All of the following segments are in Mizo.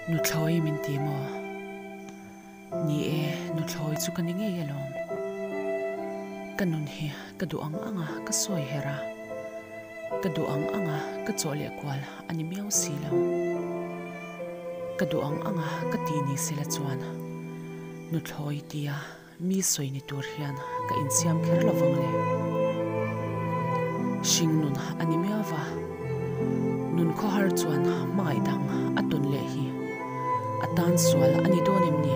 Nuthlawi min ti maw? Ni e, nuthlawi chu ka ni ngei alawm. Ka nun hi ka duh ang ang a ka sawi her a, ka duh ang ang a ka chawh leh kual a ni miau si lo. Ka duh ang ang a ka tih ni sela chuan nuthlawi tia Mi sawi ni tur hian ka insiam kher lo vang le. Hringnun a ni miau va, nun khawhar chuan hmangaih dang a tawn leh hi a tan sual a ni dawn em ni?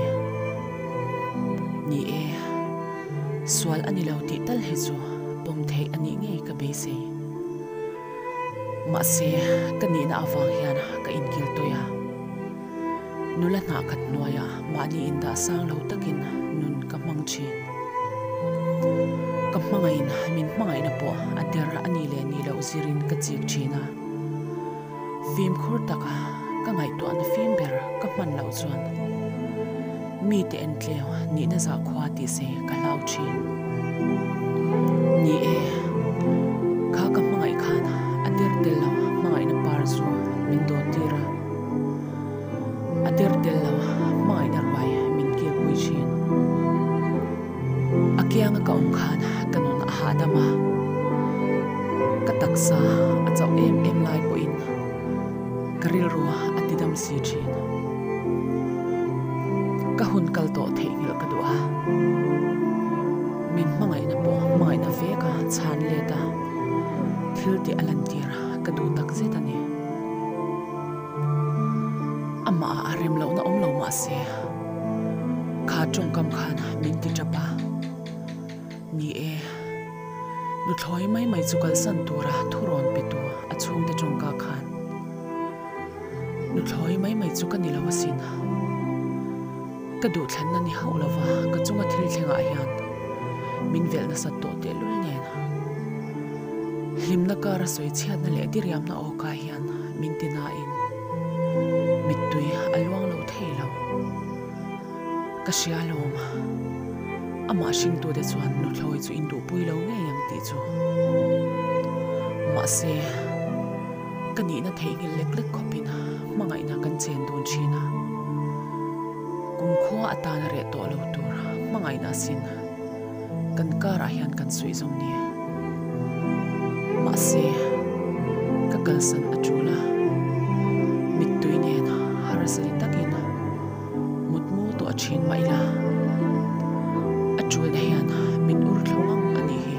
Ni e, sual a ni lo tih tal hi chu pawm theih a nih ngei ka beisei. Mahse, ka nihna avang hian ka inkil tawih a. Nula hnah khat hnuaiah mahni indah sang lo takin nun ka hmang thin. Ka hmangaihin min hmangaihna pawh a der a nih leh nih loh zirin ka chik thin a. Fimkhur taka ka ngaihtuahna fim ber ka hman loh chuan mite entleu nihna zahkhua tih se ka hlau thin. Ni e, kha ka hmangaih khan a der tel lo hmangaihna par zu min dawt tir a. A der tel lo hmangaihna ruai min kilpui thin. A kianga ka awm khan ka nun a hahdam a, ka taksa a chauh em em lai pawhin ka rilru a ti dam si thin. Ka hun kal tawh theihnghilh ka duh a, min hmangaihna pawh hmangaihna vek a chhan let a, thil tih a lantir ka duh takzet a ni. Amah ah a rem lohna awm lo mah se, kha tawngkam khan min ti tap a. Ni e, nuthlawi mai mai chu kalsan tura thurawn pe tu a chhungte tawngka khan nuthlawi mai mai chu ka ni lo asin. Ka duhthlanna ni hauh lova ka chunga thil thlengah hian min velh nasat tawh tehlul nen hlimna kara sawi chhiatna leh diriamna awka hian min ti nain mittui a luang lo thei lo. Ka hria lawm, amah hringtute chuan nuthlawi chu induhpui lo ngei ang tih chu. Mahse, ka nihna theihnghilh lek lek khawpin hmangaihna kan chen dun thin a. Kumkhua atana reh tawh lo tur hmangaihna asin kan karah hian kan suih zawm ni. Mahse, ka kalsan a tul a, mittui nen harsa ni takin mutmu tawh a thin mah ila, a tulna hian min ur thlo ngang a nih hi.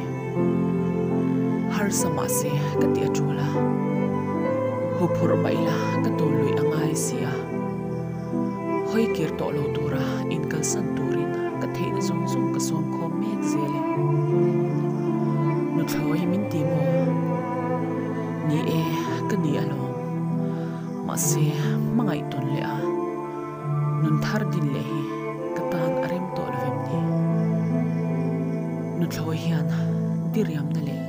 Harsa mahse ka ti a tul a, huphurh mah ila ka tun luih a ngai si a. Hawi kir tawh lo tura inkalsan turin ka theihna zawng zawng ka sawm khawm mek zel e. Nuthlawi min ti maw? Ni e, ka ni alawm. Mahse, hmangaih tawn leh a, nun thar din leh hi ka tan a rem tawh lo em ni? Nuthlawi hian diriamna leh.